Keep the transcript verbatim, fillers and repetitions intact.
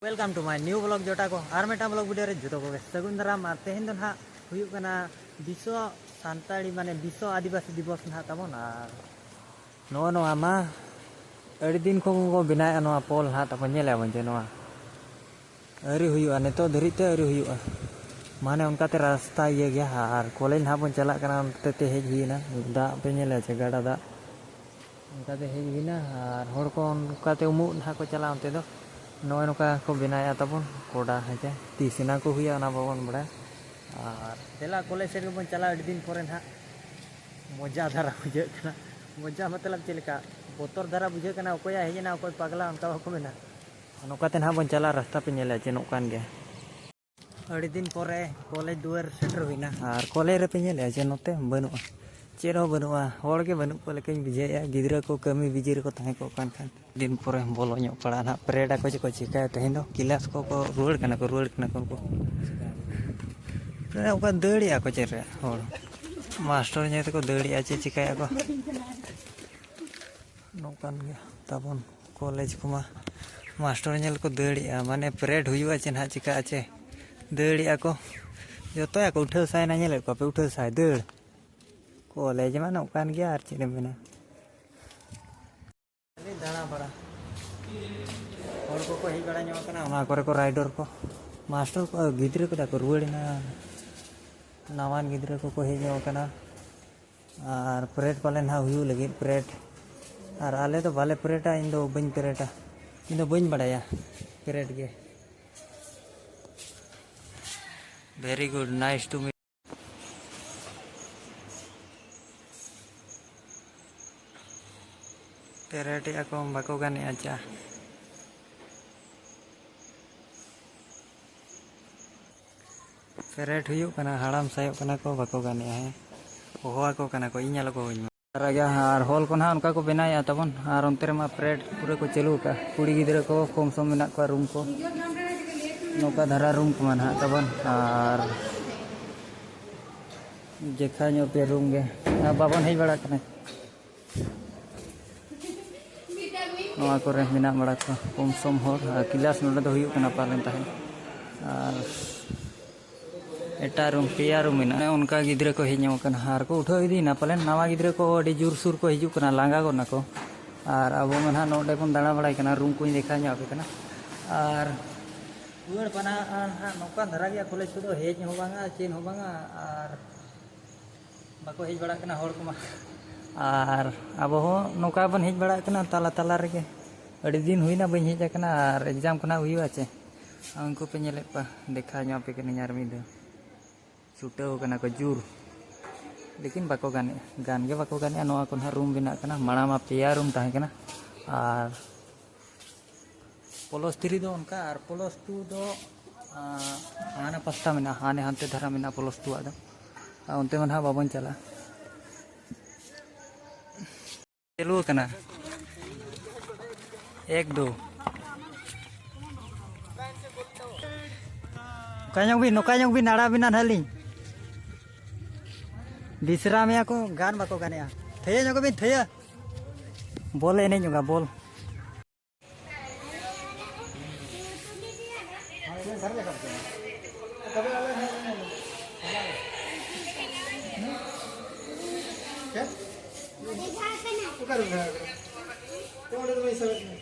Welcome to my new vlog ᱡᱚᱴᱟ ᱠᱚ, ᱟᱨ ᱢᱤᱫᱴᱟᱝ vlog video ᱨᱮ ᱡᱚᱛᱚ ᱠᱚᱜᱮ ᱥᱟᱹᱜᱩᱱ ᱫᱟᱨᱟᱢ᱾ ᱟᱨ ᱛᱮᱦᱮᱧ ᱫᱚ ᱱᱟᱦᱟᱜ ᱦᱩᱭᱩᱜ ᱠᱟᱱᱟ ᱵᱤᱥᱥᱚ ᱥᱟᱱᱛᱟᱲᱤ, ᱢᱟᱱᱮ ᱵᱤᱥᱥᱚ ᱟᱹᱫᱤᱵᱟᱹᱥᱤ ᱫᱤᱵᱚᱥ ᱱᱟᱦᱟᱜ ᱛᱟᱵᱚᱱ᱾ ᱟᱨ ᱱᱚᱜᱼᱚ ᱱᱚᱣᱟ ᱢᱟ ᱟᱹᱰᱤ ᱫᱤᱱ ᱠᱷᱚᱱ ᱠᱚ ᱵᱮᱱᱟᱣᱮᱫᱼᱟ ᱱᱚᱣᱟ ᱯᱳᱞ ᱱᱟᱦᱟᱜ ᱛᱟᱵᱚᱱ, ᱧᱮᱞᱮᱫᱼᱟ ᱵᱚᱱ ᱡᱮ ᱱᱚᱣᱟ ᱟᱹᱣᱨᱤ ᱦᱩᱭᱩᱜᱼᱟ, ᱱᱤᱛᱚᱜ ᱫᱷᱟᱹᱨᱤᱡ ᱛᱮ ᱟᱹᱣᱨᱤ ᱦᱩᱭᱩᱜᱼᱟ᱾ ᱢᱟᱱᱮ ᱚᱱᱠᱟᱛᱮ ᱨᱟᱥᱛᱟ ᱤᱭᱟᱹ ᱜᱮᱭᱟ᱾ ᱟᱨ ᱠᱚᱞᱮᱡᱽ ᱱᱟᱦᱟᱜ ᱵᱚᱱ ᱪᱟᱞᱟᱜ ᱠᱟᱱᱟ, ᱚᱱᱛᱮ ᱛᱮ ᱦᱮᱡ ᱦᱩᱭᱱᱟ᱾ ᱫᱟᱜ ᱯᱮ ᱧᱮᱞᱮᱫᱼᱟ ᱪᱮ, ᱜᱟᱰᱟ ᱫᱟᱜ᱾ ᱚᱱᱠᱟᱛᱮ ᱦᱮᱡ ᱦᱩᱭᱱᱟ᱾ ᱟᱨ ᱦᱚᱲ ᱠᱚ ᱚᱱᱠᱟᱛᱮ ᱩᱢᱩᱜ ᱱᱟᱦᱟᱜ ᱠᱚ ᱪᱟᱞᱟᱜᱼᱟ ᱚᱱᱛᱮ ᱫᱚ᱾ ᱱᱚᱜᱼᱚᱭ ᱱᱚᱝᱠᱟ ᱠᱚ ᱵᱮᱱᱟᱣᱮᱫᱼᱟ ᱛᱟᱵᱚᱱ ᱠᱚᱰᱟ, ᱦᱮᱸ ᱪᱮ? ᱛᱤᱥ ᱮᱱᱟ ᱠᱚ ᱦᱩᱭᱩᱜᱼᱟ, ᱚᱱᱟ ᱵᱟᱵᱚᱱ ᱵᱟᱲᱟᱭᱟ᱾ ᱟᱨ ᱫᱮᱞᱟ, ᱠᱚᱞᱮᱡᱽ ᱥᱮᱫ ᱜᱮᱵᱚᱱ ᱪᱟᱞᱟᱜᱼᱟ ᱟᱹᱰᱤ ᱫᱤᱱ ᱯᱚᱨᱮ ᱱᱟᱦᱟᱜ᱾ ᱢᱚᱡᱟ ᱫᱷᱟᱨᱟ ᱵᱩᱡᱷᱟᱹᱜ ᱠᱟᱱᱟ᱾ ᱢᱚᱡᱟ ᱢᱚᱛᱞᱚᱵ ᱪᱮᱫ ᱞᱮᱠᱟ? ᱵᱚᱛᱚᱨ ᱫᱷᱟᱨᱟ ᱵᱩᱡᱷᱟᱹᱜ ᱠᱟᱱᱟ, ᱚᱠᱚᱭᱟᱜ ᱦᱮᱡ ᱮᱱᱟ, ᱚᱠᱚᱭ ᱯᱟᱜᱽᱞᱟ, ᱚᱱᱠᱟ ᱵᱟᱠᱚ ᱢᱮᱱᱟ᱾ ᱱᱚᱝᱠᱟ ᱛᱮ ᱱᱟᱦᱟᱜ ᱵᱚᱱ ᱪᱟᱞᱟᱜᱼᱟ, ᱨᱟᱥᱛᱟ ᱯᱮ ᱧᱮᱞᱟ ᱪᱮ ᱱᱚᱝᱠᱟᱱ ᱜᱮᱭᱟ᱾ ᱟᱹᱰᱤ ᱫᱤᱱ ᱯᱚᱨᱮ ᱠᱚᱞᱮᱡᱽ ᱫᱩᱣᱟᱹᱨ ᱥᱮᱴᱮᱨ ᱦᱩᱭᱱᱟ᱾ ᱟᱨ ᱠᱚᱞᱮᱡᱽ ᱨᱮᱯᱮ ᱧᱮᱞᱮᱫᱼᱟ ᱡᱮ ᱱᱚᱛᱮ ᱵᱟᱹᱱᱩᱜᱼᱟ, ᱪᱮᱫ ᱦᱚᱸ ᱵᱟᱹᱱᱩᱜᱼᱟ, ᱦᱚᱲ ᱜᱮ ᱵᱟᱹᱱᱩᱜ ᱠᱚ ᱞᱮᱠᱟᱧ ᱵᱩᱡᱷᱟᱹᱣᱮᱫᱼᱟ᱾ ᱜᱤᱫᱽᱨᱟᱹ ᱠᱚ ᱠᱟᱹᱢᱤ ᱵᱤᱡᱤ ᱨᱮᱠᱚ ᱛᱟᱦᱮᱸ ᱠᱚᱜ ᱠᱟᱱ ᱠᱷᱟᱱ᱾ ᱫᱤᱱ ᱯᱚᱨᱮ ᱵᱚᱞᱚ ᱧᱚᱜ ᱯᱟᱲᱟᱜᱼᱟ ᱱᱟᱦᱟᱜ᱾ ᱯᱮᱨᱮᱰ ᱟᱠᱚ ᱪᱮ ᱠᱚ ᱪᱤᱠᱟᱹᱭᱟ ᱛᱮᱦᱮᱧ ᱫᱚ? ᱠᱤᱞᱟᱥ ᱠᱚᱠᱚ ᱨᱩᱣᱟᱹᱲ ᱠᱟᱱᱟ ᱠᱚ, ᱨᱩᱣᱟᱹᱲ ᱠᱟᱱᱟ ᱠᱚ ᱩᱱᱠᱩ᱾ ᱚᱱᱠᱟ ᱫᱟᱹᱲᱮᱜᱼᱟ ᱠᱚ ᱪᱮᱫ ᱨᱮ ᱦᱚᱲ? ᱢᱟᱥᱴᱚᱨ ᱧᱮᱞ ᱛᱮᱠᱚ ᱫᱟᱹᱲᱮᱜᱼᱟ ᱪᱮ ᱪᱤᱠᱟᱹᱭᱮᱫᱼᱟ ᱠᱚ? ᱱᱚᱝᱠᱟᱱ ᱜᱮ ᱛᱟᱵᱚᱱ ᱠᱚᱞᱮᱡᱽ ᱠᱚᱢᱟ᱾ ᱢᱟᱥᱴᱚᱨ ᱧᱮᱞ ᱠᱚ ᱫᱟᱹᱲᱮᱜᱼᱟ, ᱢᱟᱱᱮ ᱯᱮᱨᱮᱰ ᱦᱩᱭᱩᱜᱼᱟ ᱪᱮ ᱱᱟᱦᱟᱜ ᱪᱤᱠᱟᱹᱜᱼᱟ ᱪᱮ? ᱫᱟᱹᱲᱮᱜᱼᱟ ᱠᱚ, ᱡᱚᱛᱚᱭᱟᱜ ᱠᱚ ᱩᱴᱷᱟᱹᱣ ᱥᱟᱭᱱᱟ, ᱧᱮᱞᱮᱫ ᱠᱚᱣᱟ ᱯᱮ ᱩᱴᱷᱟᱹᱣ ᱥᱟᱭ ᱫᱟᱹᱲ᱾ ᱠᱚᱞᱮᱡᱽ ᱢᱟ ᱱᱚᱝᱠᱟᱱ ᱜᱮᱭᱟ, ᱟᱨ ᱪᱮᱫ ᱮᱢ ᱢᱮᱱᱟ? ᱠᱷᱟᱹᱞᱤ ᱫᱟᱬᱟ ᱵᱟᱲᱟ᱾ ᱦᱚᱲ ᱠᱚᱠᱚ ᱦᱮᱡ ᱵᱟᱲᱟ ᱧᱚᱜ ᱟᱠᱟᱱᱟ, ᱚᱱᱟ ᱠᱚᱨᱮ ᱠᱚ ᱨᱟᱭᱰᱚᱨ ᱠᱚ, ᱢᱟᱥᱴᱚᱨ ᱠᱚ, ᱜᱤᱫᱽᱨᱟᱹ ᱠᱚ ᱛᱟᱠᱚ ᱨᱩᱣᱟᱹᱲ ᱮᱱᱟ᱾ ᱱᱟᱣᱟᱱ ᱜᱤᱫᱽᱨᱟᱹ ᱠᱚᱠᱚ ᱦᱮᱡ ᱧᱚᱜ ᱟᱠᱟᱱᱟ᱾ ᱟᱨ ᱯᱮᱨᱮᱰ ᱯᱟᱞᱮ ᱱᱟᱦᱟᱜ ᱦᱩᱭᱩᱜ ᱞᱟᱹᱜᱤᱫ, ᱯᱮᱨᱮᱰ᱾ ᱟᱨ ᱟᱞᱮ ᱫᱚ ᱵᱟᱞᱮ ᱯᱮᱨᱮᱰᱟ, ᱤᱧ ᱫᱚ ᱵᱟᱹᱧ ᱯᱮᱨᱮᱰᱟ, ᱤᱧ ᱫᱚ ᱵᱟᱹᱧ ᱵᱟᱲᱟᱭᱟ ᱯᱮᱨᱮᱰ ᱜᱮ᱾ Very good, nice to meet. ᱯᱮᱨᱮᱰᱮᱜᱼᱟ ᱠᱚ, ᱵᱟᱠᱚ ᱜᱟᱱᱮᱜᱼᱟ ᱪᱟ᱾ ᱯᱮᱨᱮᱰ ᱦᱩᱭᱩᱜ ᱠᱟᱱᱟ, ᱦᱟᱲᱟᱢ ᱥᱟᱭᱚᱜ ᱠᱟᱱᱟ ᱠᱚ, ᱵᱟᱠᱚ ᱜᱟᱱᱮᱜᱼᱟ᱾ ᱦᱮᱸ, ᱦᱚᱦᱚ ᱟᱠᱚ ᱠᱟᱱᱟ ᱠᱚ, ᱤᱧ ᱟᱞᱚ ᱠᱚ ᱦᱚᱦᱚᱧ ᱢᱟ᱾ ᱟᱨ ᱟᱡᱟᱜ ᱟᱨ ᱦᱚᱞ ᱠᱚ ᱱᱟᱦᱟᱜ ᱚᱱᱠᱟ ᱠᱚ ᱵᱮᱱᱟᱣᱮᱫᱼᱟ ᱛᱟᱵᱚᱱ, ᱟᱨ ᱚᱱᱛᱮ ᱨᱮᱢᱟ ᱯᱮᱨᱮᱰ ᱯᱩᱨᱟᱹ ᱠᱚ ᱪᱟᱹᱞᱩ ᱟᱠᱟᱫᱼᱟ᱾ ᱠᱩᱲᱤ ᱜᱤᱫᱽᱨᱟᱹ ᱠᱚ ᱠᱚᱢ ᱥᱚᱢ ᱢᱮᱱᱟᱜ ᱠᱚᱣᱟ, ᱨᱩᱢ ᱠᱚ ᱱᱚᱝᱠᱟ ᱫᱷᱟᱨᱟ ᱨᱩᱢ ᱠᱚᱢᱟ ᱱᱟᱦᱟᱜ ᱛᱟᱵᱚᱱ᱾ ᱟᱨ ᱡᱮᱠᱷᱟ ᱧᱚᱜ ᱯᱮ ᱨᱩᱢ ᱜᱮ, ᱟᱨ ᱵᱟᱵᱚᱱ ᱦᱮᱡ ᱵᱟᱲᱟᱜ ᱠᱟᱱᱟ᱾ ᱱᱚᱣᱟ ᱠᱚᱨᱮ ᱢᱮᱱᱟᱜ ᱵᱟᱲᱟ ᱠᱚᱣᱟ ᱠᱚᱢ ᱥᱚᱢ ᱦᱚᱲ᱾ ᱟᱨ ᱠᱞᱟᱥ ᱱᱚᱰᱮ ᱫᱚ ᱦᱩᱭᱩᱜ ᱠᱟᱱᱟ ᱯᱟᱞᱮᱱ ᱛᱟᱦᱮᱸᱫ᱾ ᱟᱨ ᱮᱴᱟᱜ ᱨᱩᱢ, ᱯᱮᱭᱟ ᱨᱩᱢ ᱢᱮᱱᱟᱜᱼᱟ᱾ ᱚᱱᱠᱟ ᱜᱤᱫᱽᱨᱟᱹ ᱠᱚ ᱦᱮᱡ ᱧᱟᱢᱚᱜ ᱠᱟᱱᱟ ᱟᱨ ᱠᱚ ᱩᱴᱷᱟᱹᱣ ᱤᱫᱤᱭᱮᱱᱟ ᱯᱟᱞᱮᱱ᱾ ᱱᱟᱣᱟ ᱜᱤᱫᱽᱨᱟᱹ ᱠᱚ ᱟᱹᱰᱤ ᱡᱳᱨᱥᱳᱨ ᱠᱚ ᱦᱤᱡᱩᱜ ᱠᱟᱱᱟ, ᱞᱟᱸᱜᱟ ᱜᱚᱫ ᱱᱟᱠᱚ᱾ ᱟᱨ ᱟᱵᱚ ᱢᱟ ᱱᱟᱦᱟᱜ ᱱᱚᱰᱮ ᱵᱚᱱ ᱫᱟᱬᱟ ᱵᱟᱲᱟᱭ ᱠᱟᱱᱟ, ᱨᱩᱢ ᱠᱚᱧ ᱫᱮᱠᱷᱟᱣ ᱧᱚᱜ ᱟᱯᱮ ᱠᱟᱱᱟ᱾ ᱟᱨ ᱨᱩᱣᱟᱹᱲ ᱯᱟᱱᱟᱦᱟᱜ ᱱᱟᱦᱟᱜ ᱱᱚᱝᱠᱟᱱ ᱫᱷᱟᱨᱟ ᱜᱮᱭᱟ ᱠᱚᱞᱮᱡᱽ ᱠᱚᱫᱚ, ᱦᱮᱡ ᱦᱚᱸ ᱵᱟᱝᱟ, ᱪᱮᱫ ᱦᱚᱸ ᱵᱟᱝᱟ᱾ ᱟᱨ ᱵᱟᱠᱚ ᱦᱮᱡ ᱵᱟᱲᱟᱜ ᱠᱟᱱᱟ ᱦᱚᱲ ᱠᱚᱢᱟ᱾ ᱟᱨ ᱟᱵᱚ ᱦᱚᱸ ᱱᱚᱝᱠᱟ ᱵᱚᱱ ᱦᱮᱡ ᱵᱟᱲᱟᱜ ᱠᱟᱱᱟ ᱛᱟᱞᱟ ᱛᱟᱞᱟ ᱨᱮᱜᱮ᱾ ᱟᱹᱰᱤ ᱫᱤᱱ ᱦᱩᱭᱱᱟ ᱵᱟᱹᱧ ᱦᱮᱡ ᱟᱠᱟᱱᱟ, ᱟᱨ ᱮᱠᱡᱟᱢ ᱠᱚ ᱱᱟᱦᱟᱜ ᱦᱩᱭᱩᱜᱼᱟ ᱪᱮ᱾ ᱟᱨ ᱩᱱᱠᱩ ᱯᱮ ᱧᱮᱞᱮᱫ ᱠᱚᱣᱟ, ᱫᱮᱠᱷᱟᱣ ᱧᱚᱜ ᱟᱯᱮ ᱠᱟᱹᱱᱟᱹᱧ ᱟᱨ ᱢᱤᱫ ᱫᱷᱟᱣ᱾ ᱪᱷᱩᱴᱟᱹᱣ ᱠᱟᱱᱟ ᱠᱚ ᱡᱳᱨ, ᱞᱮᱠᱤᱱ ᱵᱟᱠᱚ ᱜᱟᱱᱮᱜᱼᱟ, ᱜᱟᱱ ᱜᱮ ᱵᱟᱠᱚ ᱜᱟᱱᱮᱜᱼᱟ᱾ ᱱᱚᱣᱟ ᱠᱚ ᱱᱟᱦᱟᱜ ᱨᱩᱢ ᱵᱮᱱᱟᱜ ᱠᱟᱱᱟ, ᱢᱟᱲᱟᱝ ᱢᱟ ᱯᱮᱭᱟ ᱨᱩᱢ ᱛᱟᱦᱮᱸ ᱠᱟᱱᱟ᱾ ᱟᱨ ᱯᱞᱟᱥ ᱛᱷᱨᱤ ᱫᱚ ᱚᱱᱠᱟ, ᱟᱨ ᱯᱞᱟᱥ ᱴᱩ ᱫᱚ, ᱟᱸ, ᱦᱟᱱᱟ ᱯᱟᱥᱴᱟ ᱢᱮᱱᱟᱜᱼᱟ, ᱦᱟᱱᱮ ᱦᱟᱱᱛᱮ ᱫᱷᱟᱨᱟ ᱢᱮᱱᱟᱜᱼᱟ ᱯᱞᱟᱥ ᱴᱩ ᱟᱜ ᱫᱚ᱾ ᱟᱨ ᱚᱱᱛᱮ ᱢᱟ ᱱᱟᱦᱟᱜ ᱵᱟᱵᱚᱱ ᱪᱟᱞᱟᱜᱼᱟ᱾ ᱪᱟᱹᱞᱩ ᱟᱠᱟᱱᱟ᱾ ᱮᱠ, ᱫᱩ᱾ ᱱᱚᱠᱟ ᱧᱚᱜ ᱵᱤᱱ, ᱱᱚᱠᱟ ᱧᱚᱜ ᱵᱤᱱ, ᱟᱲᱟᱜ ᱵᱤᱱᱟ ᱱᱟᱦᱟᱜ ᱞᱤᱧ᱾ ᱵᱤᱥᱨᱟᱢᱮᱜᱼᱟ ᱠᱚ, ᱜᱟᱱ ᱵᱟᱠᱚ ᱜᱟᱱᱮᱜᱼᱟ᱾ ᱛᱷᱟᱹᱭᱟᱹ ᱧᱚᱜ ᱵᱤᱱ, ᱛᱷᱟᱹᱭᱟᱹ᱾ ᱵᱚᱞ ᱮᱱᱮᱡ ᱧᱚᱜᱟ, ᱵᱚᱞ᱾ ᱚᱠᱟᱨᱮ ᱢᱮᱱᱟᱜ ᱟᱠᱟᱫᱟ? ᱛᱚ, ᱚᱸᱰᱮ ᱫᱚ ᱵᱟᱹᱧ ᱥᱟᱵᱮᱫ ᱢᱮᱭᱟ᱾